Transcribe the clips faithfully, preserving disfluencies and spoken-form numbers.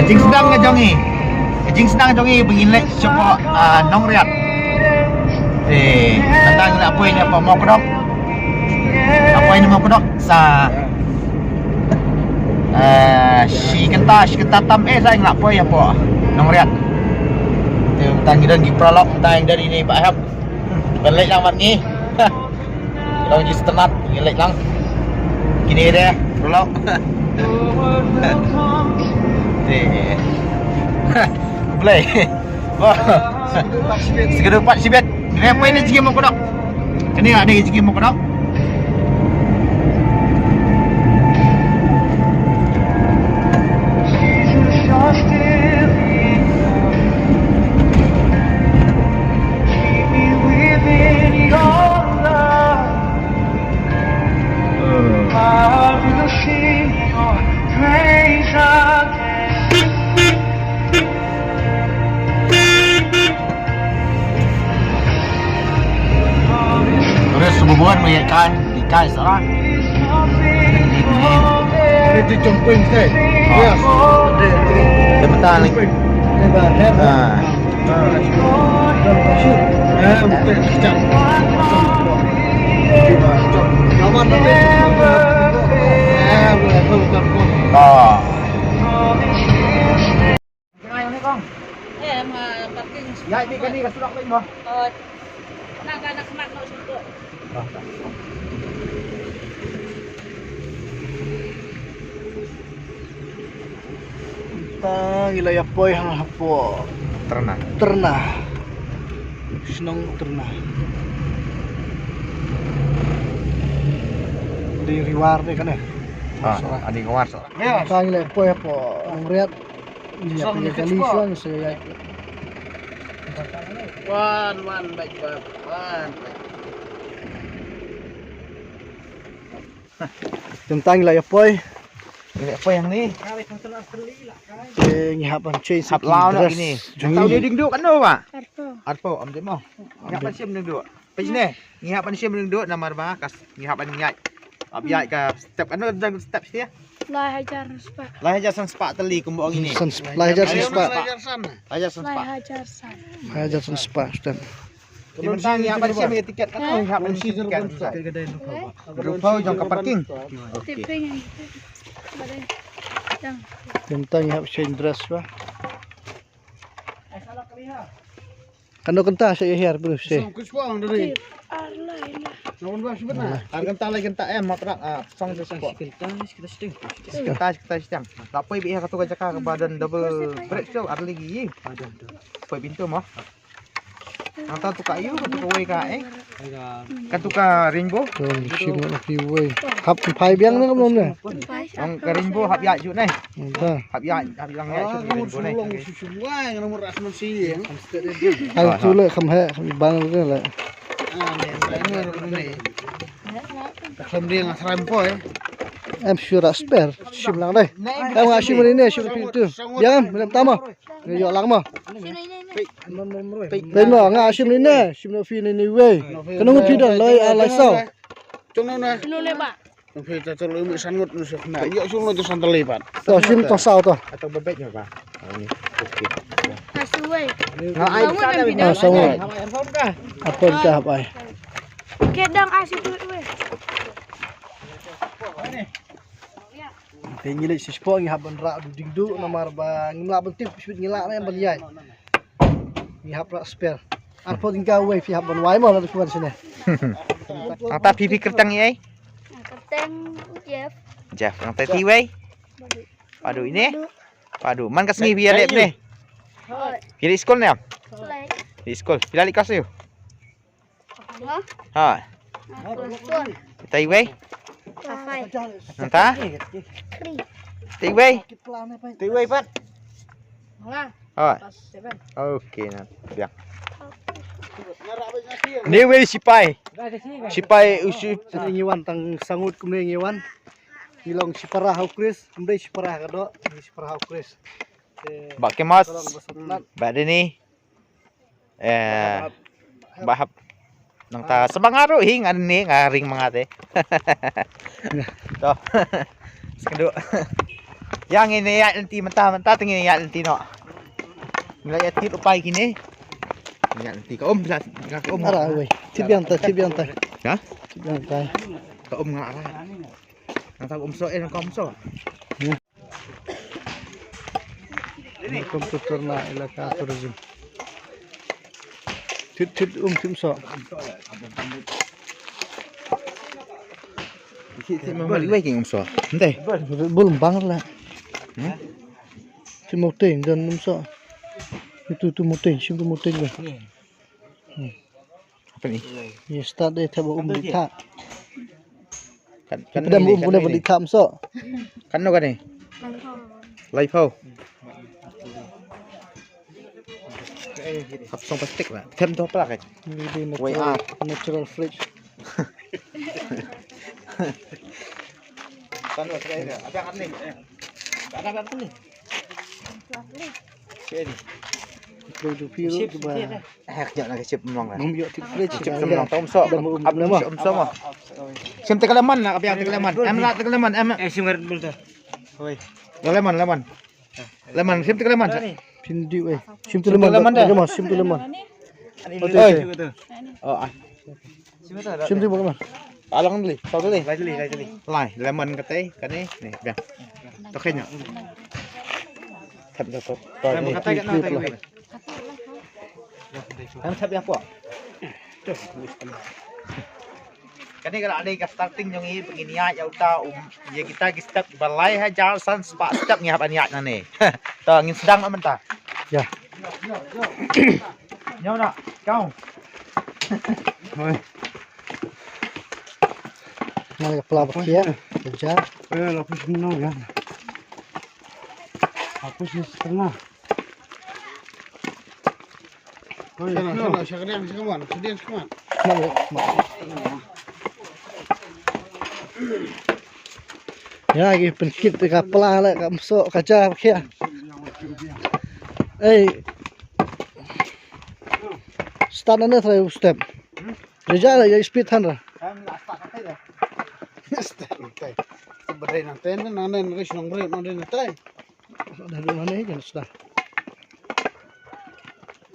Jingsdang ka jong ngi. Jingsdang jong ngi ba ngin leit shapoh, ah, Nongriat. Te, tang ngi la poi na poh Mawkdok. La poi na Mawkdok sa, ah, shi kynta, shi kynta tam eh sa ngi la poi shapoh Nongriat. Te, tang ngi don ki paralok, tang ngi don ine Bah Hep. Ban leit lang bad ngi. Long ji stemmat, ngi leit lang. Kine de, paralok. Te. Blei. Wah. Sekedu pat sibet. Ngi poi ne jingim Mawkdok. Kane ada jingim Mawkdok. Ore, subuh buan mo ikan, ikan sara. Ito chomping, eh. Yes. Ito, ito. Ito, ito. Ah. Ah. Ïa, ïa, ïa, ïa, ïa, ïa. Oh. Na, na, na, na, na, na. Ta ngi la ïa poi ha hapoh Trna. Trna. Shnong Trna. Dei Ri War dei kane. Ah, Sohra. Ani War Sohra. Ta ngi la ïa poi hapoh Nongriat. Ïa phi kali shuwa ngi sa ïa. Wan, wan, baik, baik, wan, baik. Tang ngi la ïa poi. Ngi la ïa poi hangne. Te ngi hap ban change. Hap law noh kine. Tang dei ding duh katno ba? Arphew. Arphew, am dei mo. Ngi hap ban shim ding duh. Peit ne. Ngi hap ban shim ding duh namar ba ka s-, ngi hap ban ïaid. Hap ïaid ka step katno dang step stia. Lai hajar san spah. Lai hajar san spah tylli kumba ong ine. San sp-, lai hajar san spah. Lai hajar san spah. Lai hajar san. Lai hajar san spah step. Te mynta ngi hap ban shim ïa tiket, katno ngi hap ban shim tiket mynta? Hynriew phew jong ka parking. Okay. Te mynta ngi hap change dress ba. Katno kynta sa ïa hiar bru se. Ar lai. Ar kynta lai kynta em, hap rak, ah, song dress ko. Kynta, kynta shiteng. Kynta, kynta shiteng. La poi beit ha kato ka jaka kaba don double bridge tu, ar lei ki. Poi beit tu mo. Nangta tu ka aïu, katu kawei ka, eh? Katu ka rainbow. To, shim na phi wei. Hap phai biang na ka mom ne. Ang ka rainbow hap ïaid ju ne. Nangta. Hap ïaid, hap ïaid ïaid ju rainbow ne. Ai tu le kham he, kham bang le le. Kham dia nga sram poi. Em shu ra spare, shim lang dai. Em nga shim ni ne, shim phi tu. Biang em, lem tama. Ngi ïoh lang mo. Peit mo, nga shim ni ne, shim na phi ni ni wei. Kano ngut phi don, lai, ah, lai saw. Jong no na. Jong no le ba. Jong phi ta tol umi san ngut nu suk na. Ïoh jong no tu san tali pat. To shim tang saw to. Atau bebek nya ba. Ni. Okey. Asu wei. Nga ai. Ah, saw ngut. Apa ka hap ai? Kedang asu tu wei. Te ngi leit sha spot ngi hap ban rah ding duh namar ba ngim lah ban tip shuh ngi lah ne ban ïaid. Ngi hap rah spare. Arphew tyngka wei phi hap ban wai mo la phi wan shane. Tang ta phi phi kyrteng ïa i? Kyrteng Jeff. Jeff, tang ta ti wei? Padu ine? Padu. Man ka sngi phi ïa leit ne? Phi leit skul ne? Leit skul. Phi la leit klas ïa u? Ha? Tei wei? Nangta? Tei wei? Tei wei pat? Ha. Okay na. Biang. Ni wei sipai. Sipai u sip. Ngi wan tang sangut kumne ngi wan. Ngi long shipara ha u Chris, kumdei shipara ka do, ngi shipara ha u Chris. Ba kemas. Ba deni. Eh, ba hap. Nangta sa ba nga ruh hi nga ne nga ring ma nga te. To. Skyndu. Ïa ngin ïa lynti mynta, mynta te ngin ïa lynti noh. Ngi la ïa tied u pai kine. Ïa lynti ka um, ka um. Ara wei. Tip biang ta, tip biang ta. Ha? Tip biang ta. Ka um nga ara. Nang ta um so, eh, nang ka um so. Hmm. Ni kum tutur na ilaka tourism. Tip, tip, um, tip so. Isi, isi, memang wei king um so. Ente. Bul bang la. Hmm? Tip moting dan um so. Itu tu moting, sim tu moting la. Hmm. Apa ni? Ni start deh, thep um di thep. Kan, kan. Pdem um pune di thep so. Kan no kan ni? Lai phau. Hap song plastik lah. Thep to pla kan. Wei, natural, ah, natural fridge. Kan no, kan ni. Apa kan ni? Kan apa ni? Sip, sip, sip. Eh, kejap nak sip pemlong lah. Ngam ïoh tip fridge. Sip pemlong, tau um so. Dah mau um pemlong. Sip um so mah. Sim te ka lemon nak, apa yang te ka lemon? Em nak te ka lemon, em. Eh, sim ngaret bul tu. Oi. Lemon, lemon. Lemon, sim te ka lemon. Phin diu, eh. Sim te lemon, lemon dah. Lemon, sim te lemon. Oi. Oh, ah. Sim tu bagaimana? Alang dili, tau dili. Lai dili, lai dili. Lai, lemon katei, kane, ni, biang. Tokenya. Thep dah, thep. Lemon katei kat na, katei. Kan thep ïa pok. Kane ka la dei ka starting jong ngi, ba ngin ïaid ïa uta, um, ïa kita ki step ba lai hajar san spah step ngi hap ban ïaid nangne. To ngin sdang mynta. Ïa. Ñiew na, kau. Hoi. Nga la ka pla ba khia, ka ja. Eh, la pus no ya. La pus ni setengah. Hoi, sana, sana, sana, sana, sana, sana, sana. Nga la, nga. Ïa, ki pynkit ka pla la, ka mso, ka ja, ka khia. Ei. Start na ne try step. Reja la ya speed than ra. Start na try. Start na try. Badai na try na na na ris nong bre na na try. Dah dulu na ne kan start.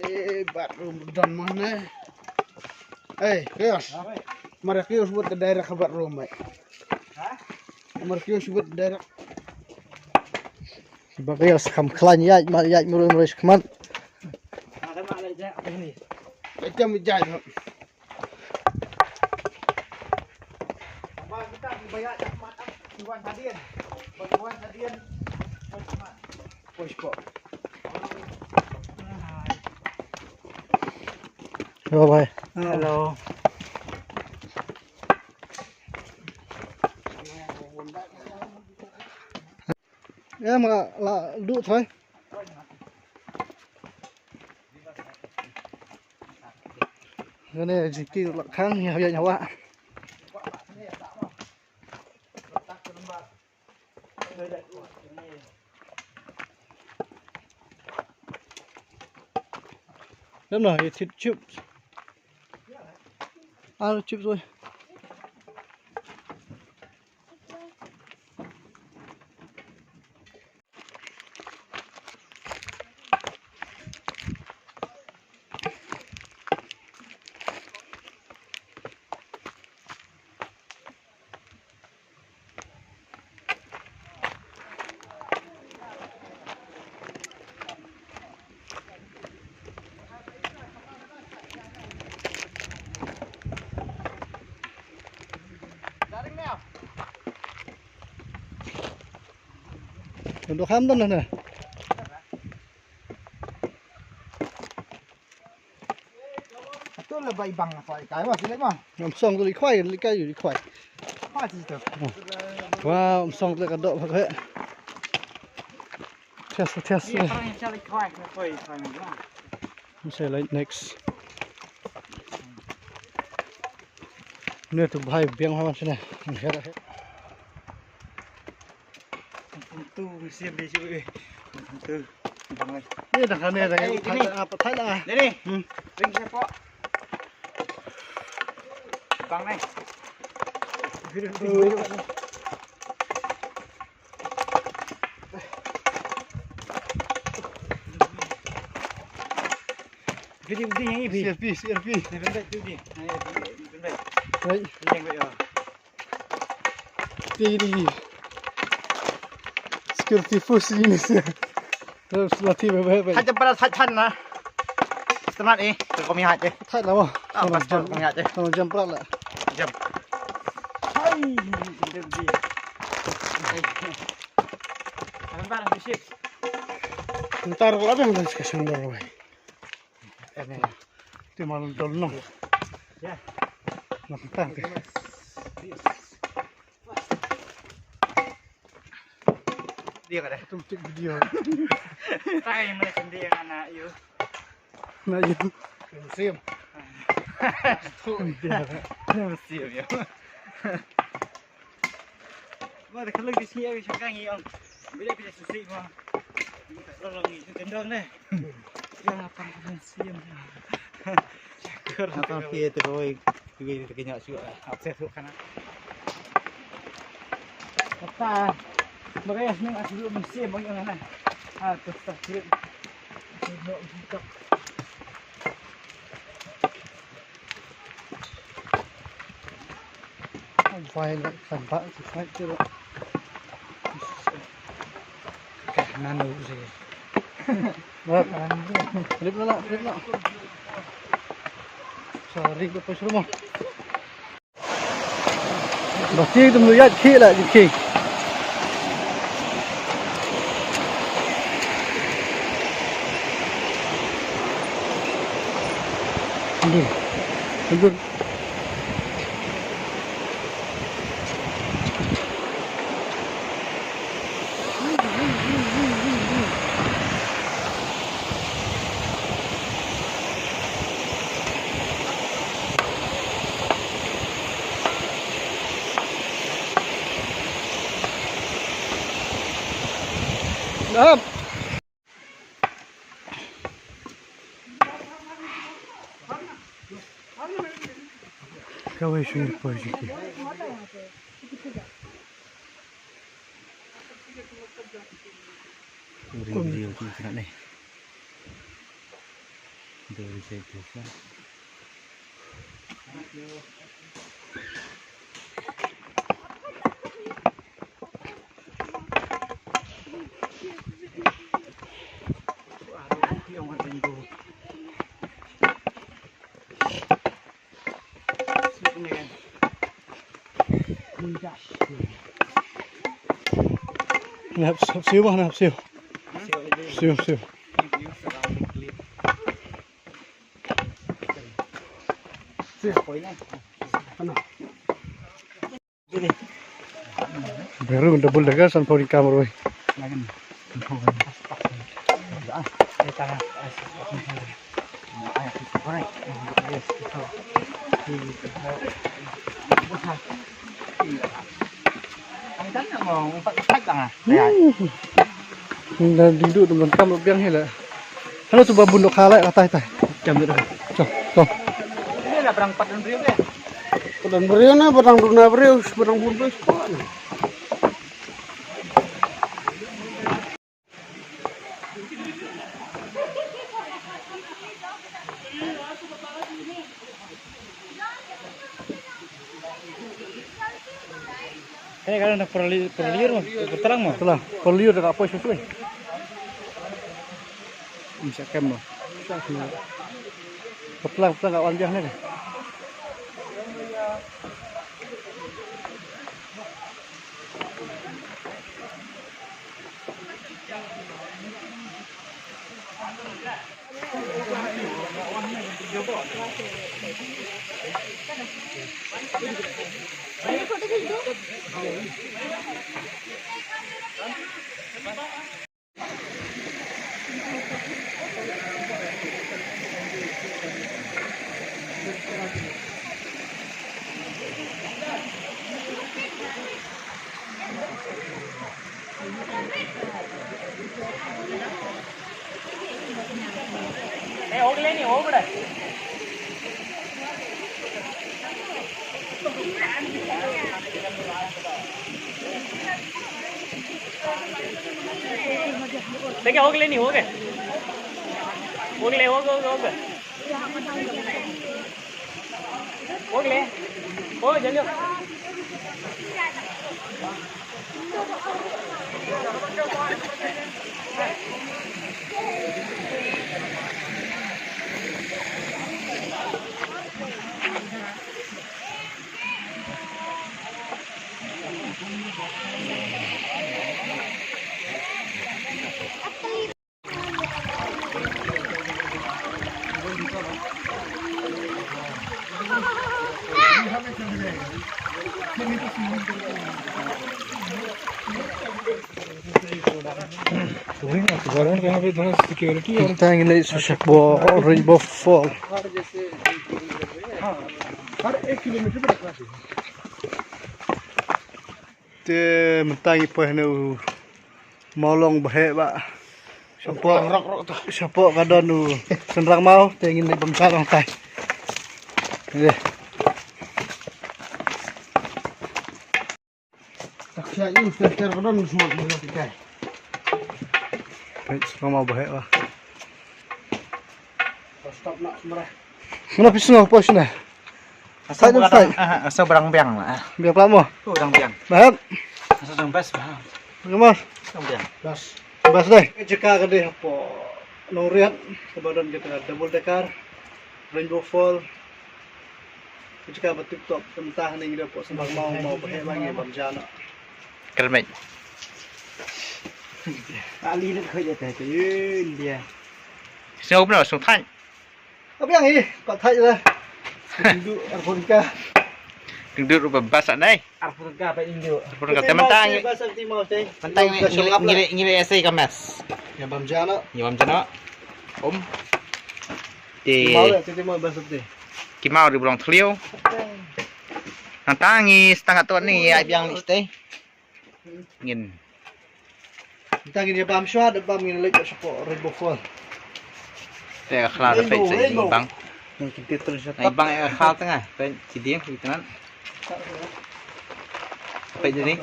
Eh, bathroom don ma ne. Hey, Kios. Mara Kios buat ke daerah ke bathroom, baik. Mara Kios buat ke daerah. Ba Kios kam khlaiñ ïaid, ma ïaid mroi mroi shkmat. Jam jai. Hello, bhai. Hello. Em, la, la, du thôi. Ngane jingki la khang nya nya wa. Dem na, ye thit chips. Ah, chips oi. Dok ham don na. Tu la bai bang na kai kai wa sile ma. Ngam song tu li kwai li kai li kwai. Ma ti tu. Wow, ngam song tu ka dok bak he. Test, test. Ni orang yang cari kwai na kwai kwai ni. Ngam song lai next. Ni tu bhai biang hawan sini. Ngam song lai. Tu mesti ambil cuba. Tu bang lai. Ni dah kena dah. Eh, ini. Apa thai lah. Ni ni. Hmm. Ring siapa? Bang lai. Video, video. Video di yang ibi. C R P, C R P. Ni ben bet tu di. Ni ben bet, ni ben bet. Right. Yang bet, oh. Ti di. Security force ni sih. Terus latih baik-baik. Haj jump, haj jump na. Setemat eh, kau mi haj eh. Thait lah wah. Ah, pas jump kau mi haj eh. Kau jump pula lah. Jump. Hai, jump di. Hai. Sebentar, habis shift. Ntar kalau ada yang dah kasih nomor, weh. Em, em. Ti mal dol nong. Ya. Nong tang ti. Dia kada. Automatic video. Tai mana sendiri anak you. Nak you. Museum. Museum ya. Ba da ka leng ka sngi ka shongkang ngi ong. Ba da ka sngi ma. Ka leng ngi ka kendong ne. Yang apa ka sngi ma. Apa phi te koi. Phi te kenya shu. Apa tu kana. Apa. Ba ka sngi shu ma sngi ma yang na. Ah, tu tak. Vai la kan ba ki fight tu. Ka nan u se. Rip la la, rip la. Sorry, ko pa shuru mo. Ba ki tum lu yat ki la ki. Aduh. Aduh. Up. Kawei shuh poi jiki. Uri video ki sangat ni. Dari saya biasa. Nap siu bah, nap siu. Siu, siu. Beru double decker san pori kamar wei. Nda ding duh dum kam biang hi la. Hano tu ba bun dok khalai la tai tai. Jam deh. Cho, cho. Ini lah barang pat dan briew deh. Pat dan briew na, barang duna briew, barang bun briew. Kane ka don ha por liur mo, por tlang mo? Tlang, por liur da ka poi shuh shuh. Im sa kem mo. Por tlang, por tlang ka wan biang ne. देखिए, हो गए, नहीं हो गए, हो गए, हो गए, हो गए। Tang ngi leit sha shapoh Rainbow Fall. Te mynta ngi poi hano u mawlong baheh ba. Shapoh, shapoh ka don u shynrang maw, te ngin leit bam sha long tai. Ye. Peit, shynrang maw baheh ba. Stop na, semara. Mano phi sngew, poi shane? Asa barang, asa barang biang la. Biang pla mo. Tu barang biang. Bahep. Asa dang best bah. Ngemas. Barang biang. Best. Best dei. Jaka ka dei hapoh Nongriat, kaba don jaka double decker, Rainbow Fall. Jaka ba tip top, tymmen tang ngi dei hapoh shynrang maw, maw baheh ba ngi bam ja noh. Kermit. Ali nak kau jatuh tu, India. Snow pernah langsung thang. Apa yang ini? Kau thang je lah. Duduk, arpun kah. Duduk rupa bas anai. Arpun kah apa Indo? Arpun kah. Mentang, mentang ni ngi leh, ngi leh esei ka mes. Ya bam jana. Ya bam jana. Om. Ti. Mau dah, ti mau bas ti. Ki mau di Bulong Thliew. Nang tangi setengah tu ni ya biang ni stay. Ngin. Nta ngin ïa bam shuwa, da bam ngin leit sha Rainbow Fall. Te ka khla da peit sa i bang. Ngin kynti terus sha. Ai bang ïa khla tang ah, peit ki dieng ki tnat. Peit dini.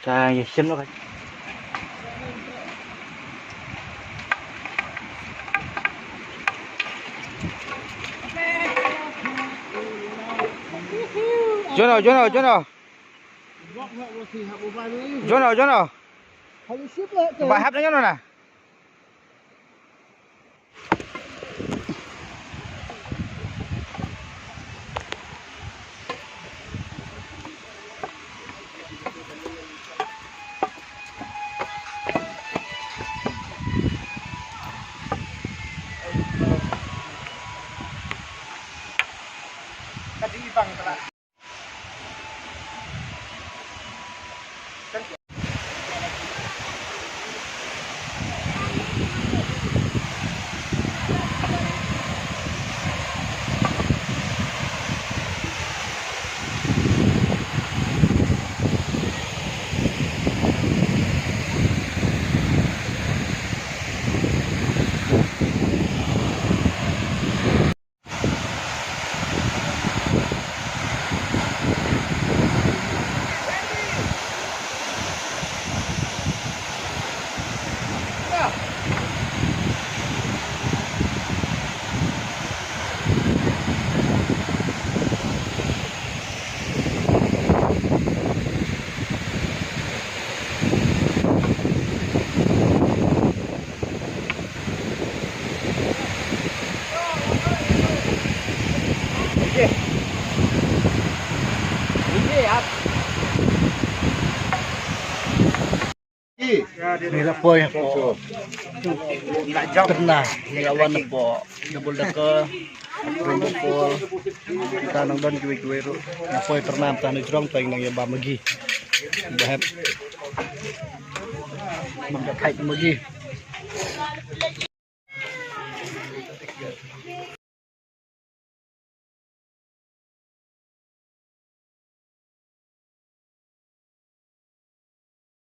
Ta ïa shem lo ka. Jono, jono, jono. Jono, jono. Ba hap na jono na. Tadi bang telah. Ngi la poi hapoh. Ngi la jump. Pyrna ngi la wan hapoh double decker, Rainbow Fall. Kita nang don kiwei kiwei ruh. Ngi la poi pyrna mynta na jrong, pyrna ngi nang ïa bam magi. Ba hep. Bam da thait magi.